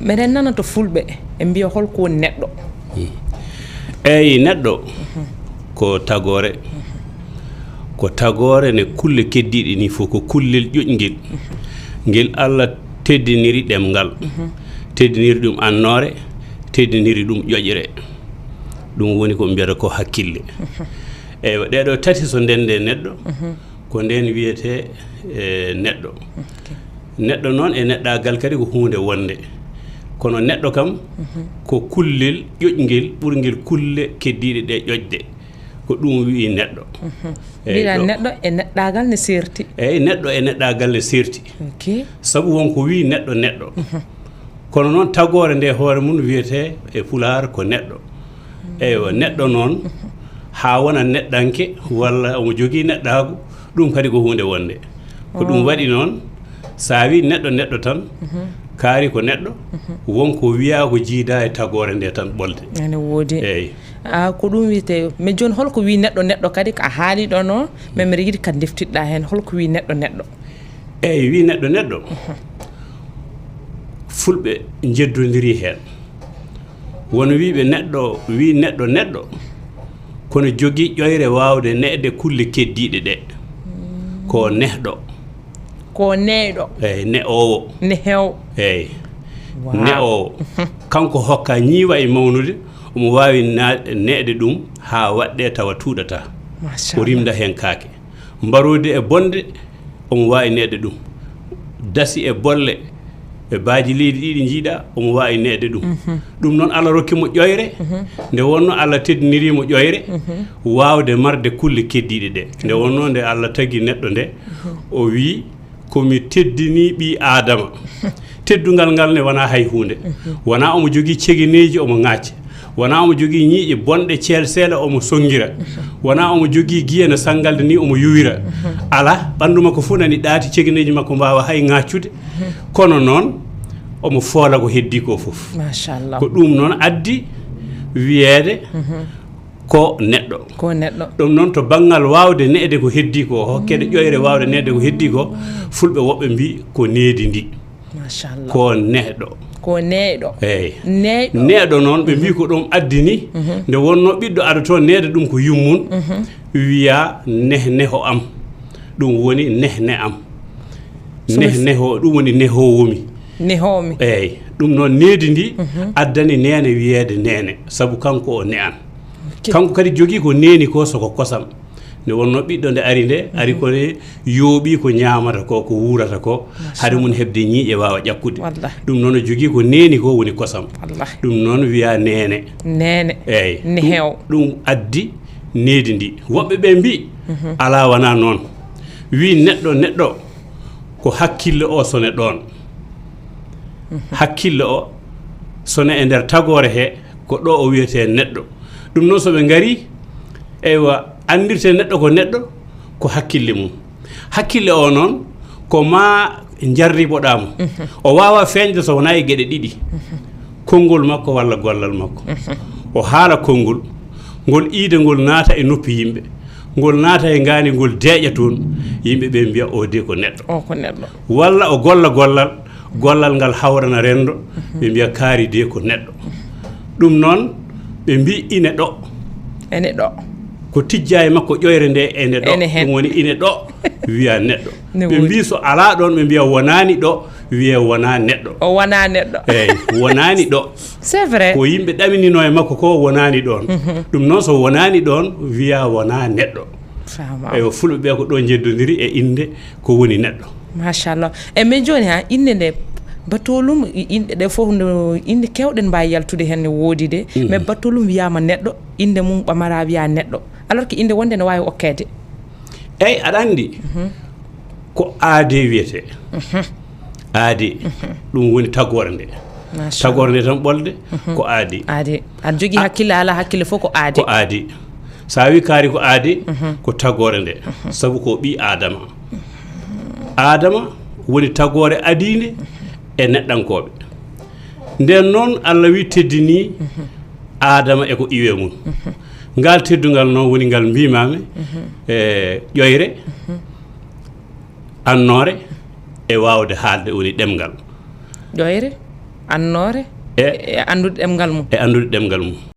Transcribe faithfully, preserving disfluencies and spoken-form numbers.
Meɗen nana to fulɓe e mbiya hol ko woni neɗɗo. Eyi, neɗɗo ko tagoore. Ko tagoore ne kulle keddiiɗe ni fof, ko kullel ƴoƴngel. Ngel Allah teddiniri ɗemngal, teddiniri ɗum annoore, teddiniri ɗum ƴoƴre. Ɗum woni ko mbiyata ko hakkille. Eywa, ɗeɗo tati so ndende neɗɗo, ko nden wiyete e neɗɗo. Neɗɗo noon e neɗɗaagal kadi ko huunde wonde. Kono neɗɗo kam ko kullel ƴoƴngel ɓurngel kulle keddiiɗe ɗe ƴoƴde. Ko ɗum wi'i neɗɗo. Eyyi, mbiɗa ɗo- neɗɗo e neɗɗaagal ne serti. Eyyi, neɗɗo e neɗɗaagal ne serti. Ok. Sabu won ko wi'i neɗɗo neɗɗo. Kono noon tagoore nde hoore mum wiyete e pulaar ko neɗɗo. Eywa, neɗɗo noon haa wona neɗɗanke walla omo jogii neɗɗaagu, ɗum kadi ko huunde wonde. Ko ɗum waɗi noon, so a wii neɗɗo neɗɗo tan, kaari ko neɗɗo, won ko wiyaa ko jiidaa e tagoore nde tan ɓolde. Ene woodi. Eyyi. Ah, ko ɗum wiyetee. Mais jooni, hol ko wii neɗɗo neɗɗo kadi, ko a haali ɗo noon, mais mbiɗa yiɗi kadi ndeftiɗɗaa heen, hol ko wii neɗɗo neɗɗo? Eyyi, wii neɗɗo neɗɗo, fulɓe njeddondiri heen. Won wiiɓe neɗɗo, wii neɗɗo neɗɗo, kono jogii ƴoyre waawde ne'de kulle keddiiɗe ɗe. Ko nehɗo. Ko neɗɗo. Eyyi, ne'oowo. Nehew. Eyyi. Wow. Ne'oowo. Kanko hokka ñiiwa e mawnude, omo waawi na-, ne'de ɗum haa waɗde tawa tuuɗataa. Machallah. O rimda heen kaake. Mbaroodi e bonde, omo waawi ne'de ɗum. Dasi e bolle, e baaji leydi ɗi ɗi njiiɗa, omo waawi ne'de ɗum. Ɗum noon, Allah rokki mo ƴoyre, nde wonno Allah teddiniri mo ƴoyre, waawde marde kulle keddiiɗe ɗe. Nde wonno nde Allah tagi neɗɗo nde, o wii, "Ko mi teddini ɓii Aadama." Teddungal ngal ne wonaa hay huunde. Wonaa omo jogii cegeneeji omo ŋaacca. Wonaa omo jogii ñiiƴe bonɗe ceelseele omo sonngira. Wonaa omo jogii giye no sanngalde ni omo yuwira. Alaa, ɓanndu makko fof nani ɗaati, cegeneeji makko mbaawa hay ŋaaccude. Kono noon, omo foola ko heddii ko fof. Machallah. Ko ɗum noon addi wiyeede ko neɗɗo. Ko neɗɗo. Ɗum noon, to banngal waawde ne'de ko heddii ko, hokkeede ƴoyre waawde ne'de ko heddii ko, fulɓe woɓɓe mbii ko needi ndi. Machallah. Ko nehɗo. Ko neɗɗo. Eyyi. Neɗɗo. Neɗɗo noon, ɓe mbii ko ɗum addi ni, nde wonno ɓiɗɗo adotoo ne'de ɗum ko yummum, wiya nehneho am. Ɗum woni nehne am. So mi f- Nehneho, ɗum woni nehoowo mi. Nehoowo mi. Eyyi. Ɗum noon, needi ndi addani neene wiyeede neene, sabu kanko o ne'an. Ok. Kanko kadi jogii ko neeni ko, soko kosam. Nde wonno ɓiɗɗo nde ari nde, ari ko ne yooɓii ko ñaamata ko, ko wuurata ko, hade mum heɓde ñiiƴe waawa ƴakkude. Wallahi. Ɗum noon o jogii ko neeni ko woni kosam. Wallahi. Ɗum noon wiyaa neene. Neene. Eyyi. Ne heew. Ɗum, ɗum addi needi ndi. Woɓɓe ɓe mbii, alaa, wonaa noon. Wii neɗɗo, neɗɗo ko hakkille o sone ɗoon. Hakkille o sone e nder tagoore he, ko ɗo o wiyetee neɗɗo. Ɗum noon, so ɓe ngarii, eywa, anndirtee neɗɗo ko neɗɗo, ko hakkille mum. Hakkille o noon, ko maa njarriboɗaa mo. O waawaa feeñde so wonaa e geɗe ɗiɗi. Konngol makko walla gollal makko. O haala konngol, ngol iida ngol naata e noppi yimɓe, ngol naata e ngaandi, ngol deeƴa toon, yimɓe ɓe mbiya, "O de ko neɗɗo." O ko neɗɗo. Walla o golla gollal, gollal ngal hawrana renndo, ɓe mbiya, "Kaari de ko neɗɗo." Ɗum noon, ɓe mbii, "Ine ɗo." Ene ɗo. Ko tijjaa e makko ƴoyre nde, ene ɗo. Ene heen. Ɗum woni ine ɗo, wiya neɗɗo. Ne woodi. Ɓe mbii, so alaa ɗoon, ɓe mbiya, "Wonaani ɗo," wiye, "Wonaa neɗɗo." O wonaa neɗɗo. Eeyi, wonaani ɗo. C'est vrai. Ko yimɓe ɗaminino e makko ko wonaani ɗoon. Ɗum noon, so wonaani ɗoon, wiya wonaa neɗɗo. Faama. Eywa, fulɓe ɓe ko ɗo njeddondiri e innde ko woni neɗɗo. Machallah. E mais jooni ha, innde nde, batolum, i-, inɗe ɗe fof, no, innde keewɗen mbaawi yaltude heen ne woodi de. Mais batolum wiyaama neɗɗo, innde mum ɓamara wiya neɗɗo. Alors que innde wonde ne waawi okkeede. Eyi, aɗa anndi, ko aade wiyetee. Aade, ɗum woni tagoore nde. Machallah. Tagoore nde tan ɓolde, ko aade. Aade. Aɗa jogii hakkille, alaa hakkille fof ko aade. Ko aade. So a wii kaari ko aade, ko tagoore nde. Sabu ko ɓii Aadama. Aadama woni tagoore adiinde e neɗɗankooɓe. Nden noon, Allah wii teddinii Aadama e ko iwee mum. Ngal teddungal noon woni ngal mbiimaami, e ƴoyre, annoore, e waawde haalde woni ɗemngal. Ƴoyre? Annoore. E anndude ɗemngal mum. E anndude ɗemngal mum.